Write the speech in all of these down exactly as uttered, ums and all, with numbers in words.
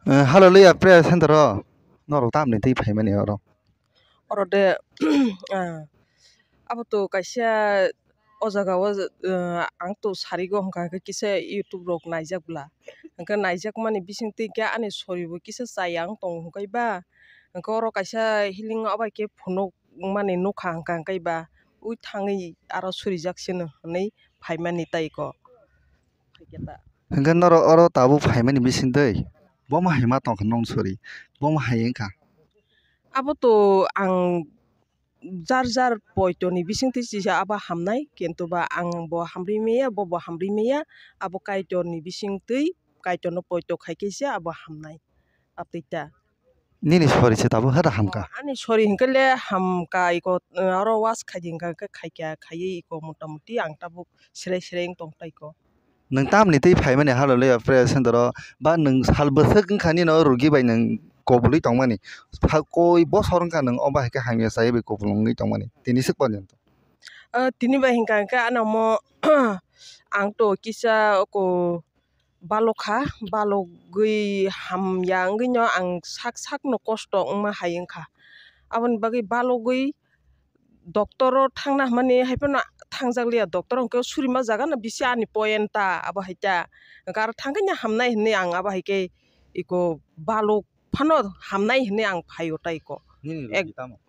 Eh, hallelujah, prayer center o norok tamni twi phaimani oro? Oro de, ah, abo to kaisa o jaga o, eh, ang to sarigo hwnkha hwnkhe kisa YouTube rok naijak bwla. Hwnkhe naijakmani bisingtwi khe ani soribo kisa chaya wng tongo hwnkhe ba. Hwnkhe oro kaisa healing o bai khe phunuk mani nukha hwnkha hwnkhe ba ui thangwi aro surijak sino hwnwi phaimani tai ko. Hwnkhe norok oro tabuk phaimani bisingtwi bomo hai ma tongkha nong sori, bomo hai wngkha. Abo to ang jar jar poito ni bisingtwi chisa abo hamnai, kintu ba ang bo hamri maya, bo bo hamri maya, abo Kaitor ni bisingtwi Kaitor no poito khai khe se abo hamnai. Apita. Nini sori se tabuk hada hamkha? Ani sori hwnkhe le hamkha iko, aro was khaidi hwnkha khe khaikha, khaiwi iko motamuti ang tabuk srei srei wng tong tai ko. Nwng tamni twi phaimani hallelujah prayer center o, ba nwng sal bwswk wngkha nini o rugi bai nwng kobului tongmani? Sal koi bosor wngkha nwng o bahai khe hamya chaywi bai kobul wngwi tongmani tini swk porjonto? Ah, tini bai hwnkha hwnkhe ano omo ang to kisa oko balokha, balogwi hamya wngwino ang sak sakno kosto wngma hai wngkha. Aboni bagwi balogwi doctor o thangna hwnmani hai phano thangjak liya, doctor hwnkhe surima jaga no bisi ani point ta abo hai ta, hwnkhe aro thangkhe hamnai hwnwi ang abo hai khe iko balok phano hamnai hwnwi ang phaio ta iko. Nini Ek- rugi tamo?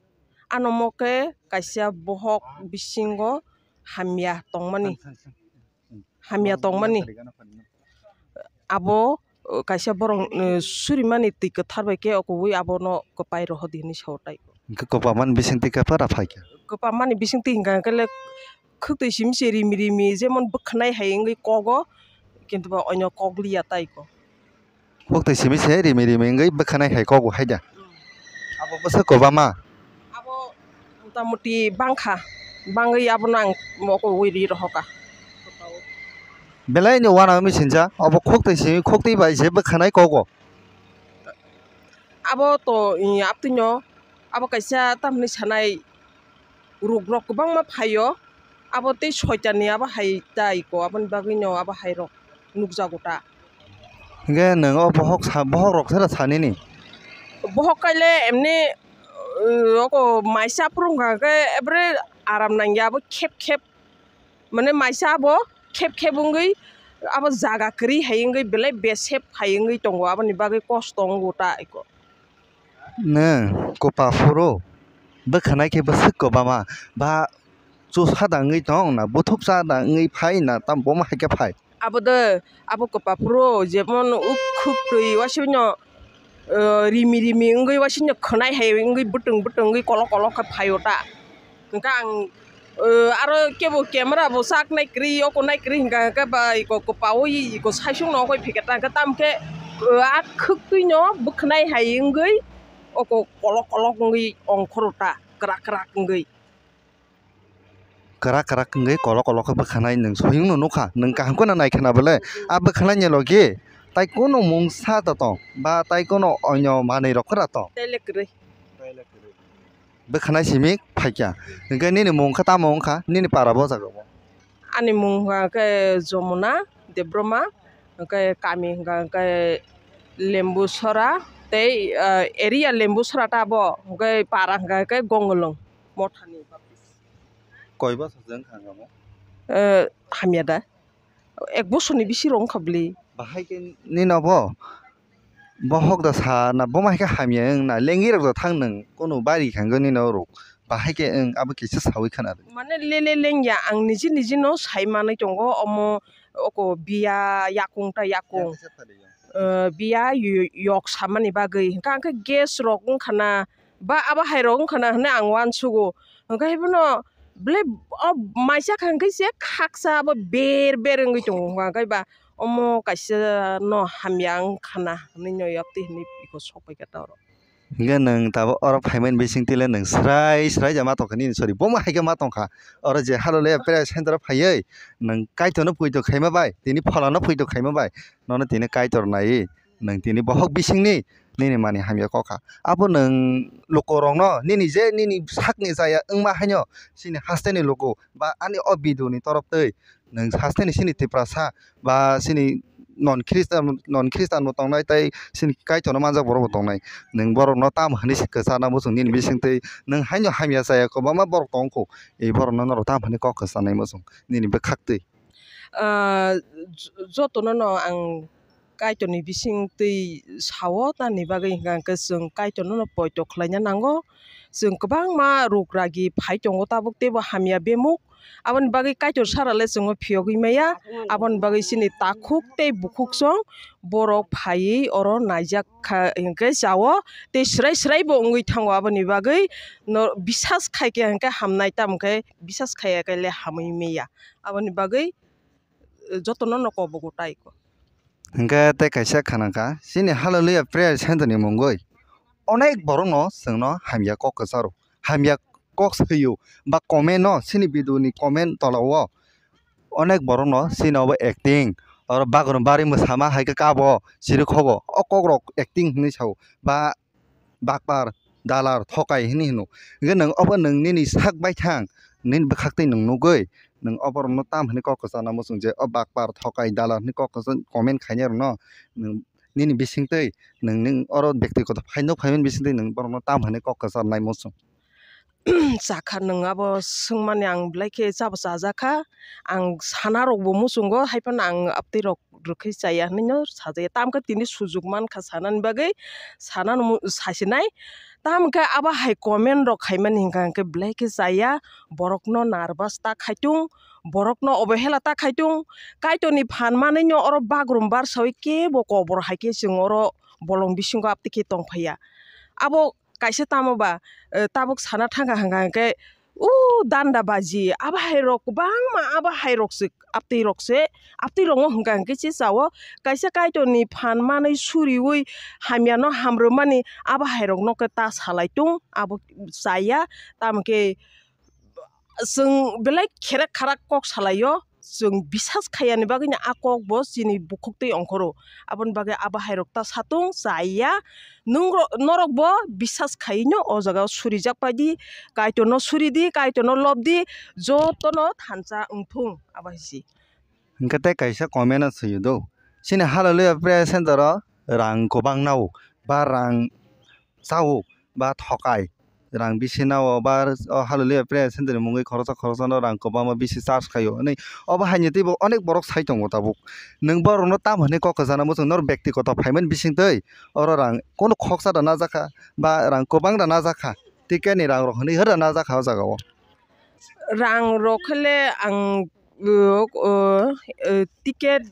Ano mo khe kaisa bohok bisingo hamya tongmani. Thang, thang, thang. Hamya tongmani. Abo, uh, kaisa borok, uh, surimani twi kwthar bai khe okogwi abono kwpai rohordi hinwi sao tai. Hwnkhe kwpamani bisingtwi khe phara phaikha? Kwpamani bisingtwi hwnkha hwnkhe le khwtwi simi se rimi rimi jemon bwkhwnai hai wngwi kogo, kintu ba oino kok liya tai ko. Khwtwi simi se rimi rimi wngwi bwkhanai hai kok bo hai da. Abo bwswk kwbangma? Abo motamuti bangkha, bangwi abono ang mokol wi ri rohorkha. Belai ni uanama michinsa, obo khwtwi simi khwtwi bai se bwkhanai kok bo. Abo to, i, aptwino abo kaisa tamni sanai, rugrok kwbangma phaio, abo tei soitanni abo hai ta iko, aboni bagwino abo hai rok nukjago ta. Hwnkhe nwng o bohok sa, bohok rok sera sanini? Bohok kaile emni, uh, oko maisa phuru wngkha khe ebere aram nangya abo khep khep, mane maisa abo khep khep wngwi abo jaga kwrwi hai wngwi belai besep hai wngwi tongo, aboni bagwi kosto wngo ta iko. Nwng kwpa phuru bwkhanai khe bwswk kwbangma ba chusa da wngwi tong na buthupsa da wngwi phai na tamo bomo hai khe phai? Abo de, abo kwpa phuru jemon uk khuk twi wasino, eh, rimi rimi wngwi wasino khwnai hai wngwi bwtwng bwtwng wngwi kolok kolok khe phaio ta. Hwnkhe ang, eh, aro kebo camera bo sak nai kwrwi, oko nai kwrwi hwnkha hwnkhe ba iko kwpaui iko saisung no okoi phiketa hwnkhe tamo khe, eh, a khwktwi no bwkhnai hai wngwi oko kolok kolok wngwi ongkhoro ta, kwrak kwrak wngwi. Kwrak kwrak wngwi kolok kolok khe bwkhanai nwng soyung no nukha, nwng kaham kheno nai khna bole. A bwkhanai ni logi tai kono mungsa da tong ba tai kono onyo manwi rok khe da tong? Tei le kwrwi. Bwkhanai simi phaikha. Hwnkhe nini mung khe tamo wngkha? Nini para bo jaga bo? Ani mung hwnkha khe Jomuna Debroma, hwnkhe kami hwnkha khe Lembusora tei, ah, area Lembusora ta bo, hwnkhe para hwnkha khe Gongolong mothani baptist. Koi bosor se wngkha hwnkha mo? Eh, hamya da. Ek bosorni bisi rok wngkha bwle. Bahai khe nini obo bohok da sa na, bomo hai khe hamya wng na, lengwi rok da thang nwng, kunu bari kha wngwi nini orok. Bahai khe wng, abo kisa saui khana rw. Mane le le lengya, ang niji niji no sai manwi tongo, omo oko biya yakung ta yakung. Eh, biya yo-, yok samani bagwi. Hwnkhe ang khe gas rok wngkha na, ba abo hai rok wngkha na hwnwi ang uansugo. Hwnkhe haiphano bwlai o maisa kha hwnkhe se khaksa abo ber ber wngwi tongo hwnkha hwnkhe ba omo kaisa no hamya wngkha na hwnwi no yaptwi hwnwi iko sok pai kha ta oro. Hwnkhe nwng tabuk oro phaimani bisingtwi le nwng srai srai ja ma tongkha nini sori bomo hai khe ma tongkha oro je halo le prayer center o phaiwi nwng Kaitor no poito khaima bai tini phola no poito khaima bai nono tini Kaitor naiwi. Nwng tini bohok bisingni nini manwi hamya kok kha. Abo nwng lukurokno nini je nini sakni chaya wngma haino chini hasteni luku ba ani o video ni torop twi nwng hasteni chini Tiprasa ba chini non Christian, non Christian bo tongnai, tei chini Kaitorno manjak borok bo tongnai. Nwng borokno tamo hwnwi se kwcharna muchung nini bisingtwi, nwng haino hamya chaya kwbangma borok tongkho, e borokno norok tamo hwnwi kok kwcharnai muchung nini bwkhaktwi? Ah, j-, jotono no ang Kaitorni bisingtwi sao, tamni bagwi hwnkha hwnkhe chwng Kaitorno no poito khlaina nango. Chwng kwbangma ruk ragi phai tongo, tabuk teibo hamya bemuk. Aboni bagwi Kaitor sara le chwngno phiyogwi maya. Aboni bagwi chini takhuk tei bukhuk song borok phaiwi oro naijak kha hwnkhe chao, tei swrai swrai bo wngwi thango. Aboni bagwi no bisas khai khe hwnkhe hamnai, tamo khe bisas khaiya khe le hamwi maya. Aboni bagwi jotono no kobogo tai ko. Hwnkhe tei kaisa khana kha, chini Hallelujah Prayer Center ni mungwi onek borok no chwngno hamya kok kwcharo, hamya kok swiyo, ba comment no, chini video ni comment tola o onek borok no chini obo acting, oro bagrum bari mwsama hai khe kabo chirikhobo, o kok rok acting hinwi sao, ba bakpar, dalar, thokai hinwi hino. Hwnkhe nwng obo nwng nini sak baithang, nini bwkhaktwi nwng nugwi, nwng oborokno tam hwnwi kok kwchana muchung je o bakpar, thokai, dalar hwnwi kok kwchang comment khainai rokno nwng nini bisingtwi nwng, nwng oro bektigoto phai nuk phaimani bisingtwi nwng borokno tam hwnwi kok kwcharnai muchung. Chakha nwng abo swngmani ang belai khe chabo chajakha, ang sana rokbo muchungo, haiphano ang abtwi rok rwkhe chaya hinwi no sajaya. Tamo khe tini sujuk mankha sanani bagwi, sanano mu-, sasinai. Tamo khe abo hai comment rok khaimani hwnkha hwnkhe belai khe chaya, borokno nervous ta khaitung, borokno obohela ta khaitung. Kaitorni phan manwi no oro bagrum barsawi kebo kobor hai khe chwng oro bolong bisingo aptwi khe tongphaiya. Abo kaisa tamo ba, eh, tabuk sana thangkha hwnkha hwnkhe, o danda baji, abo hai rok kwbangma, abo hai rok se, aptwi rok se, aptwi rok no hwnkha hwnkhe se chao, kaisa Kaitorni phan manwi suriwi hamya no hamrwmani, abo hai rok no khe ta salai tung, abo chaya, tamo khe chwng belai kherak kharak kok salaio, chwng bisas khayani bagwino a kok bo chini bukhuktwi ongkhoro. Aboni bagwi abo hai rok ta satung chaya, nwng ro-, norok bo bisas khaino o jaga o surijak pai di, Kaitor no suri di, Kaitor no lob di, joto no thansa wngthung abo hai se. Hwnkhe tei kaisa comment o swiyo do, chini Hallelujah Prayer Center o rang kwbang nao ba rang chao ba thokai, rang bisi nao ba o Hallelujah Prayer Center ni mungwi khoroksa khoroksa no rang kwbangma bisi charge khaio hinwi. Obo haini teibo onek borok sai tongo tabuk. Nwng borokno tamo hinwi kok kwchana muchung, norok bektigoto phaimani bisingtwi oro rang kono khoksa da najakha ba rang kwbang da najakha, ticket ni rang rok hinwi hwrda najakha o jaga o. Rang rok khe le ang, uh, uh, uh, ticket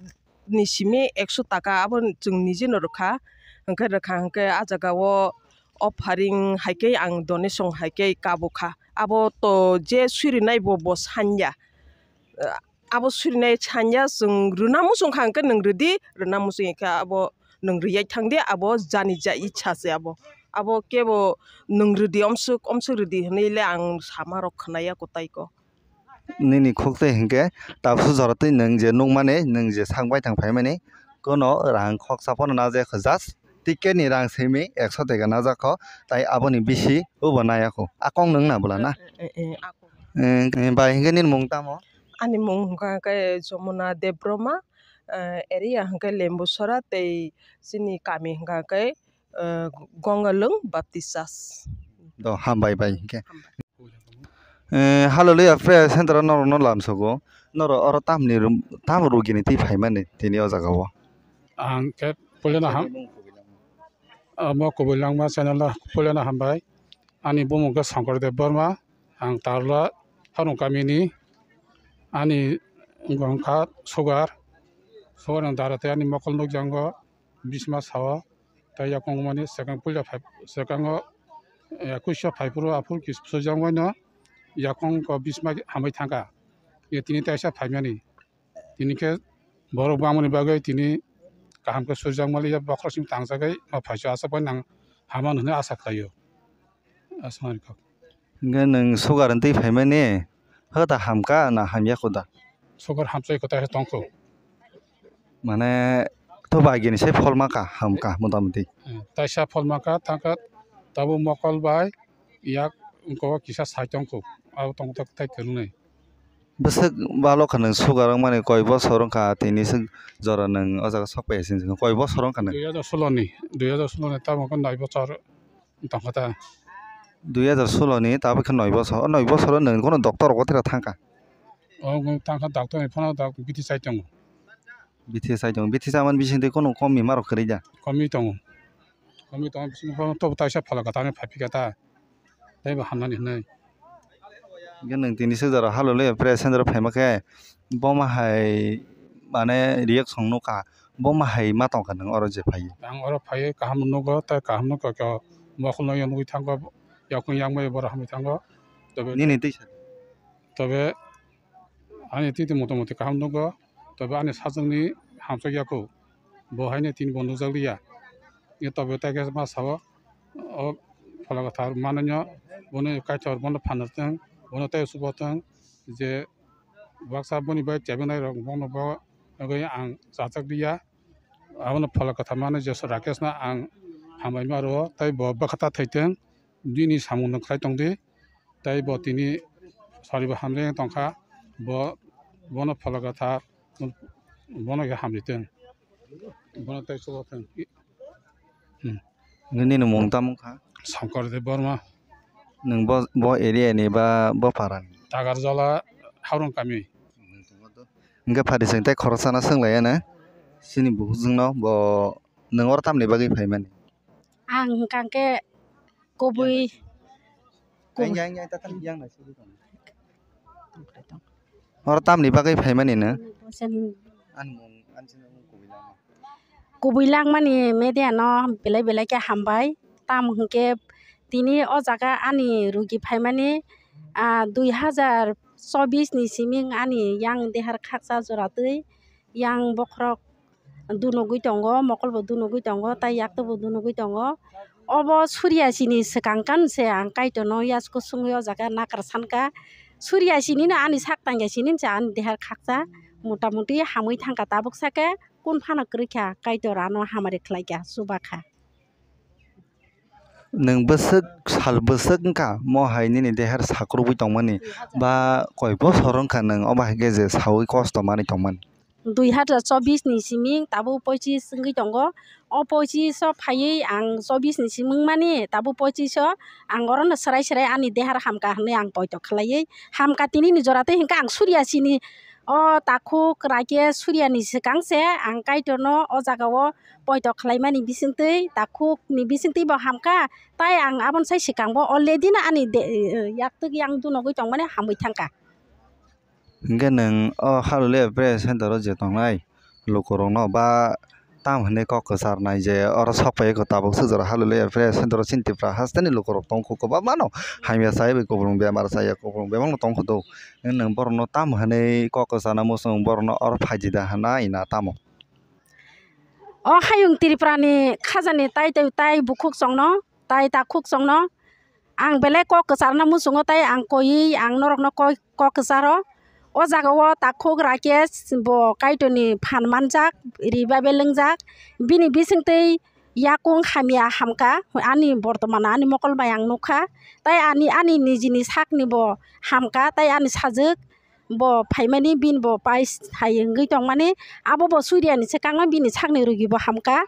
ni simi ekso taka abo chwng nije no rwkha, hwnkhe rwkha hwnkhe a jaga o offering hai khe ang donation hai khe kabo kha, abo to je surinai bo bo sanya, abo surinai sanya chwng rwna muchung kha hwnkhe nwng rwdi, rwna muchung kha abo nwng rwya thangdi, abo jani ja ichha se abo, abo kebo nwng rwdi omswk omswk rwdi hinwi le ang sama rok khwnaya kwtai ko. Nini khuk twi hinkhe tabsu jora twi nwng je nukmani, nwng je sak baithang phaimani, kono rang khoksa phano najak kho, just ticket ni rang simi ekso taka najak kho, tai aboni bisi ubo naya kho. A kok nwng na bwla na? Eh, eh, eh, a kok. Eh, eh, bai hinkhe nini mung tamo? Ani mung hwnkha khe Jomuna Debbarma, eh, area hwnkhe Lembusora tei chini kami hwnkha khe, eh, Gongalwng Baptist Church. Do, hambai bai hinkhe. Hambai. Eh, Hallelujah Prayer Center o norokno lamsogo. Norok oro tamni rum, tamo rugini twi phaimani tini o jaga o? Ang khe puilano ham-, omo kubui langma channel no puilano hambai. Ani bumung khe Shankar Debbarma. Ang Tarla Harung kamini. Ani wngkha sugar. Sugar ni dara tei ani mokol nukjakgo. Bisma sao, tei yakung mani swkang puila phai, swkango, eh, kuisa phai phuru aphuru kis-, swijak mano yakung ko bisma hamwi thangkha. Ye tini taisa phaimani. Tini khe borok bangmani bagwi tini kaham khe swijak maliya bokhorok simi tangjagwi ma phaisa aswk bai nang hamano hwnwi asa khlaio. Aswk. Hwnkhe nwng sugar wng twi phaimani, hwta hamkha na hamya kho da? Sugar hamchai kwtai khe tongkho. Mane, to bagini sai pholma kha, hamkha, motamoti. Eh, taisa pholma kha, thangkha, tabuk mokol bai yak wngkho kisa sai tongkho, abo tongthok tai kwrwngnai. Bwswk balo kha nwng sugar wngmani koi bosor wngkha tini swk jora nwng o jaga sok pai ya sini koi bosor wngkha nwng? Dui hajar solo ni, dui hajar solo ni tamo khe nai bosor tongkha ta. Dui hajar solo ni tabuk khe noi bosor, o noi bosoro nwng kono doctor rok thangkha? O tangkha doctor ni phano bithi chai tongo. Bithi chai tongo, bithi chamani bisingtwi kono kom bemar rok kwrwi da? Komwi tongo, komwi tongo bisingo tobo taisa phalaka thani phai phika ta. Tei bo hamnani hinwi. Hwnkhe nwng tini swk jora Hallelujah Prayer Center o phaima khe, bo ma hai mane reaction nukha, bo ma hai ma tongkha nwng oro je phaiwi? Ang oro phaiwi kaham nugo, tei kaham nukha khe mokol no nugwi thango, yakung yang bai borok hamwi thango. Tobe nini twi sa? Tobe ani twi twi motamoti kaham nugo, tobe ani sajwkni hamsok yaku bo haino tini bo nukjak liya. Tobe tei khe ma sao, o pholakathar mananio bono Kaitor bono phanartwng, bono tei chubathwng je baksa boni bai chebinai rok bono bo nugwi ang chajak liya. Abono pholakathar manwi je Rakesh no ang hambai ma rwo tei bo bwkhata thwitwng, bini samung no khlai tongdi. Tei bo tini saribo hamjak tongkha, bo bono pholakathar bono khe hamritwng, bono tei chubathwng. Hmm. Nini mung tamo wngkha? Shankar Debbarma. Nwng bo, bo area ni ba bo para ni? Tagarjala Haurung kami. Hwnkhe pharising tei khoroksano swnglaiyano chini bukhukjwkno bo nwng oro tamni bagwi phaimani? Ang hwnkha khe kubui, kubui. Yang, yang, yang, tatam yang nai sugui tong. Oro tamni bagwi phaimani no? Ani mung, ani sini mung kubui langma. Kubui langmani media no belai belai khe hambai. Tamo hwnkhe tini o jaga ani rugi phaimani, ah, dui hajar chobbish ni siming ani yang dehar khaksa jora twi yang bokhorok dunugwi tongo, mokol bo dunugwi tongo, tei yaktuk bo dunugwi tongo. Obo Surya chini swkang kan se ang Kaitor no yasku sungwi o jaga nakar sankha. Surya chini no ani sak tangya chini se ani dehar khaksa, mota moti hamwi thangkha tabuk sake kun phano kwrwikha Kaitor ano hamari khlaikha, chubakha. Nwng bwswk sal bwswk wngkha mo hai nini dehar sakrubwi tongmani ba koi bosor wngkha nwng obo hai khe je sawi kosto manwi tongmani? Dui hajar chobbish ni simi tabuk pochis wngwi tongo. O pochis o phaiwi ang chobbish ni simi wngmani, tabuk pochis o ang orono swrai swrai ani dehar hamkha hwnwi ang poito khlaiwi hamkha. Tini ni jora tei hwnkhe ang Surya chini o takhuk Rakesh Surya ni swkang se ang Kaitor no o jaga o poito khlaimani bisingtwi takhuk ni bisingtwi bo hamkha, tai ang aboni sai swkang bo already no ani de-, yaktuk yang dunogwi tongmani hamwi thangkha. Hwnkhe nwng o Hallelujah Prayer Center o je tongnai lukurokno ba tam hwnwi kok kwcharnai je oro sok phai kho tabuk swk jora Hallelujah Prayer Center o chini Tipra hasteni lukurok tongkho kwbangmano hamya chai bai kuplung bemar chaya kuplung bebakno tongkho do. Nwng borokno tam hwnwi kok kwcharna muchung borokno oro phaidi da hwnna ina tamo? O hayung Tripura ni khajani tai tai tai bukhuk chwngno tai takhuk chwngno ang belai kok kwcharna muchungo tai ang koiwi ang norokno koi kok kwcharo. O jaga o takhuk Rakesh bo Kaitor ni phan manjak, ri bai bai lwngjak, bini bisingtwi yakung hamya hamkha ani bortoman ani mokol bai ang nukha, tai ani ani nijini sakni bo hamkha, tai ani sajwk bo phaimani bini bo pais hai wngwi tongmani, abo bo Surya ni swkang no bini sakni rugi bo hamkha.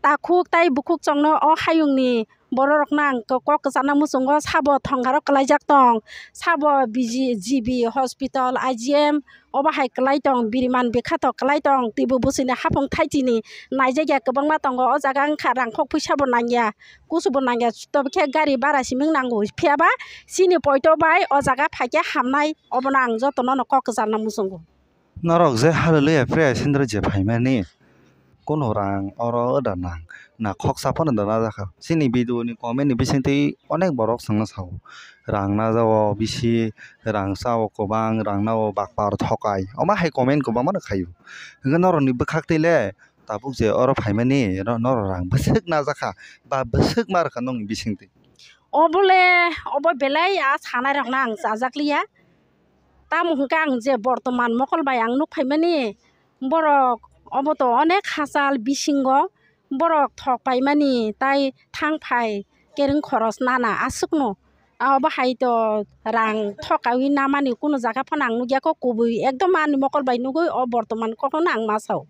Takhuk tai bukhuk chwngno o hayung ni borok rok no ang kok kwchana muchungo sabo thongaro kwlaijak tong, sabo B G, G B hospital, I G M obo hai kwlai tong, biriman bikha to kwlai tong, twibo bwswini hapung thaitini naijak ya kwbangma tongo, o jaga wngkha rangkhok pwisa bo nangya, kusu bo nangya, tobo khe gari bara simi wng nango, phiya ba chini poito bai o jaga phaikhe hamnai. Obono ang jotono no kok kwcharna muchungo. Norok je Hallelujah Prayer Center je phaimani, kono rang oro da nang, na khoksa phano da najakha. Chini video ni comment ni bisingtwi onek borok chwngno sao, rang najao bisi, rang sao kwbang, rang nao bakpar thokai, omo hai comment kwbangma no khaio. Hwnkhe norokni bwkhaktwi le tabuk je oro phaimani, no-, norok rang bwswk najakha ba bwswk ma rwkha nokni bisingtwi? Obo le, obo belai a sanai rokno ang chajak liya. Tamo hwnkhe ang je bortoman mokol bai ang nuk phaimani, borok obo to onek hachal bisingo borok thok paimani tai thang phai kereng khoros nana aswkno. Abo hai to rang thokaui namani kuno jaga phano ang nukya kho, kubui ekdom ani mokol bai nugui o bortoman kokno ang ma sao.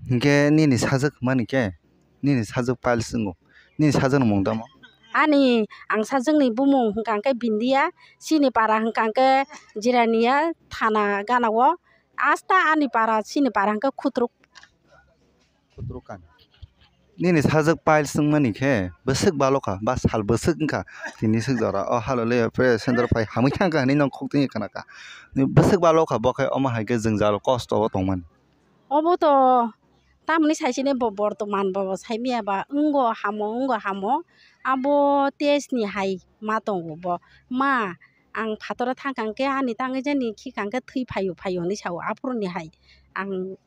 Hinkhe nini sajwk mani khe, nini sajwk piles wngo, nini sajwkni mung tamo? Ani ang sajwkni bumung hwnkha khe Bindia, chini para hwnkha khe Jirania thana gana o, asta ani para chini para hwnkha Khutruk. Khutruk kan. Nini sajwk piles wngmani khe bwswk balo kha, ba sal bwswk wngkha, tini swk jora o halo le pre center pai hamwi thangkha hinwi nong khok tini khna kha. Bwswk balo kha, bo khe omo hai khe jwngjal kosto o tongmani. Obo to tamni saisini bo bortoman bo saimaya ba wngo hamo, wngo hamo, abo test ni hai ma tongo bo. Ma, ang phataro thangkha hwnkhe ani tangwi jani khikha hwnkhe thwi phaio, phaio hinwi sao, aphuru ni hai ang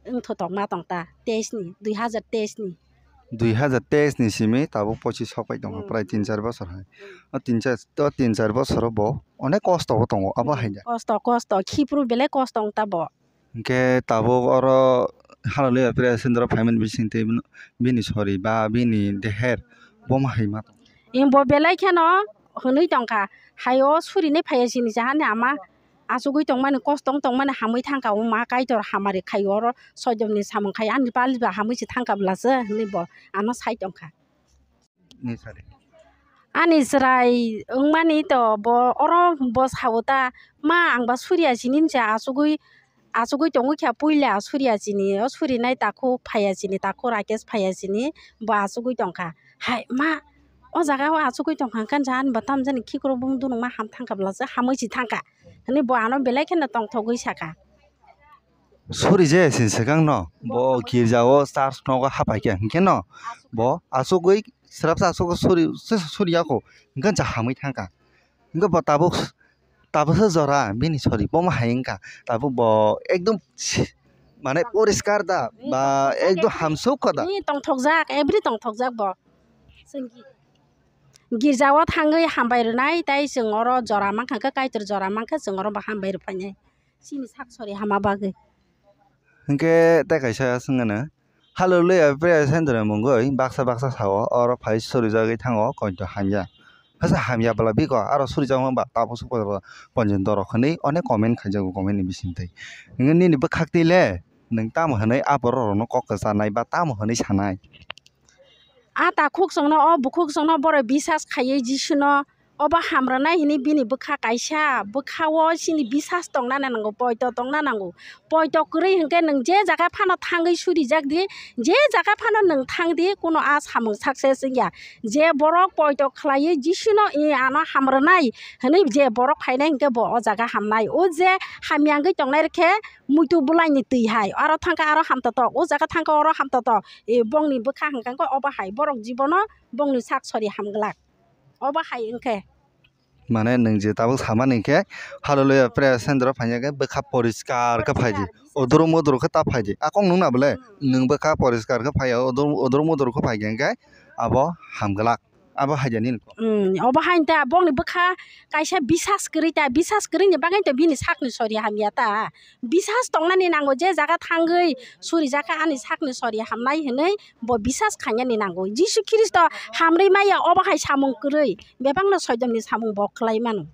wngthotok ma tong ta, teis ni, dui hazar teis ni. Dui hazar teis ni simi tabuk pochis sok pai tongkha, hmm, prai tin char bosor hai. Hmm. O tin char, o tin char bosoro bo onek kosto bo tongo, abo, hmm, hai da. Kosto, kosto, khipru belai kosto wng ta bo. Hinkhe tabuk oro Hallelujah Prayer Center o phaimani bisingtwi bini sori ba bini deher bo ma hai ma tong. Bo belai kheno hwnwi tongkha, hai o surinai phaiya chini jahani ama. Achugwi tongmani, kostong tongmani hamwi thangkha, wngma Kaitor hamari khai oro soidomni samung khai ani paliba hamwi se thangkha bwlase hinwi bo ano sai tongkha. Ni sari. Ani chwrai wngmani to bo oro bo sao ta, "Ma, ang ba suriya chini," hinwi se achugwi, achugwi tongwi kha puila suriya chini, o surinai takhuk phaiya chini, takhuk Rakesh phaiya chini, bo achugwi tongkha. Hai ma, o jaga o achugwi tongkha, hwnkhe ani ba tamjani khikrok bumung dunukma ham thangkha bwlase hamwi se thangkha. Hinwi bo ano belai kheno tongthogwi sakha. Suri je sin swkang no, bo girja o church nogo hapai khe, hinkhe no bo achugwi, swrapsa achugwi suri, suri ya kho, hinkhe cha hamwi thangkha. Hinkhe bo tabuk, tabuksa jora bini sori bo ma hai wngkha, tabuk bo ekdom si-, mane poriskar da, ba ekdom hamsuk kho da. Ni tongthokjak, every tongthokjak bo. Chwng gi-, girja o thangwi hambai rwnai, tai chwng oro jora mankha khe, Kaitor jora mankha, chwng oro bo hambai rw phainai. Chini sak sori hama bagwi. Hinkhe tei kaisa swngano, Hallelujah Prayer Center ni mungwi baksa baksa sao, oro phai surijagwi thango koito hamya. Hasa hamya bwla biko aro surijakma ba tabuk suk ponjin dorok hinwi onek comment khaijago comment ni bisingtwi. Hinkhe nini bwkhak twi le nwng tamo hinwi a borok rokno kok kwcharnai ba tamo hinwi sanai? A takhuk chwngno, o bukhuk chwngno borok bisas khaiwi Jisuno obo hamrwnai hinwi bini bwkha kaisa, bwkha-o chini bisas tongna nango, poito tongna nango. Poito kwrwi hinkhe nwng je jaga phano thangwi surijak di, je jaga phano nwng thang di, kuno a samung success wngya. Je borok poito khlaiwi Jisuno, "I ano hamrwnai," hinwi je borok phainai hinkhe bo o jaga hamnai. O je hamya wngwi tongnai rwkhe muitu bwlaini twi hai, aro thangkha aro hamtotok, o jaga thangkha oro hamtotok. E, bongni bwkha hwnkha khe obo hai, borok jibono bongni sak sori hamglak. Obo hai wngkhe. Mane nwng je tabuk samani khe Hallelujah Prayer Center o phaina khe bwkha poriskar khe phaidi. Poriskar, bisas. Odoro modoro khe ta phaidi. Akong nungna bole, hmm, nwng bwkha poriskar khe phaiya, odoro, odoro modoro khe phaikhe hwnkhe abo hamglak. Abo hai jani. Hmm, obo hai ta bongni bwkha kaisa bisas kwrwi ta, bisas kwrwini bagwi to bini sakni sori hamya ta. Bisas tongnani nango, je jaga thangwi surijakha ani sakni sori hamnai hinwi bo bisas khainani nango. Jisu Khristo hamrwi maya obo hai samung kwrwi, bebakno soidomni samung bo khlai mano.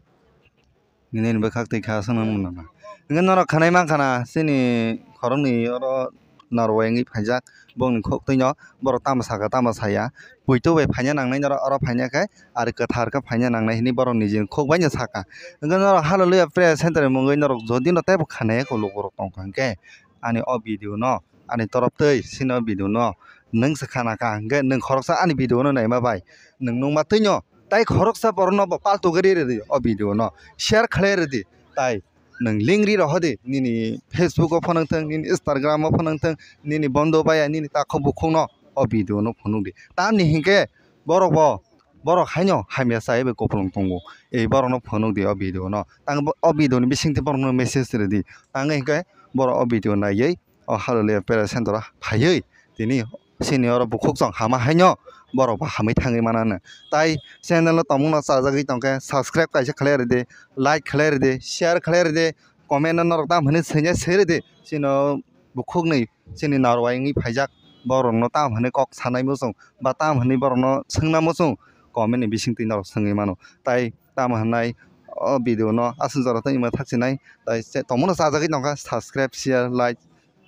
Nini bwkhak twi kha aswk nang mano na. Hwnkhe norok khanai mankha na chini khoroknwi oro narwai wngwi phaijak bongni khok twino borok tamo sakha tamo saya. Poito bai phaina nangnai norok oro phaina khe ari kwthar khe phaina nangnai hinwi borok nijini khok baino sakha. Hwnkhe norok Hallelujah Prayer Center ni mungwi norok jodi no teibo khanai eko lukurok tongkha hwnkhe ani o video no ani torop twi chini o video no nwng se khana kha hwnkhe nwng khoroksa ani video no naima bai nwng nukma twino tai khoroksa borok no bo paltu gari ridi o video no share khlai ridi tai nwng link ri rohodi nini Facebook o phano thwng nini Instagram o phano thwng nini bondo baya nini takhuk bukhuk no o video no phunukdi tamni hinkhe borok bo borok haino hamya chai bai kupulung tongo. Ei borok no phunuk di o video no. Tang bo o video ni bising twi borok no message rw di. Tang hinkhe borok o video naiwi o Hallelujah Prayer Center o phaiwi tini sini oro bukhuk chwng hama haino borok bo hamwi thangwi manano. Tai channel o tongmung no chajagwi tongkhe subscribe kaisa khlai rw di, like khlai rw di, share khlai rw di, comment no norok tam hwnwi swina swi rw di. Chini bukhuk ni chini narwai wngwi phaijak borok no tam hwnwi kok sanai muchung ba tam hwnwi borok no swngna muchung. comment ni bisingtwi norok swngwi mano. Tai tamo hwnai o video no aswk jora tongma thaksinai, tai se tongmano chajagwi tongkha, subscribe, share, like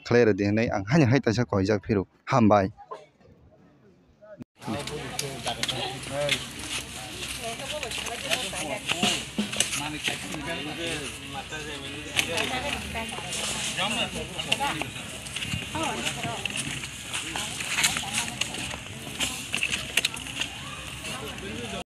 khlai rwdi hwnwi ang haino hai taisa koijak phiro. Hambai.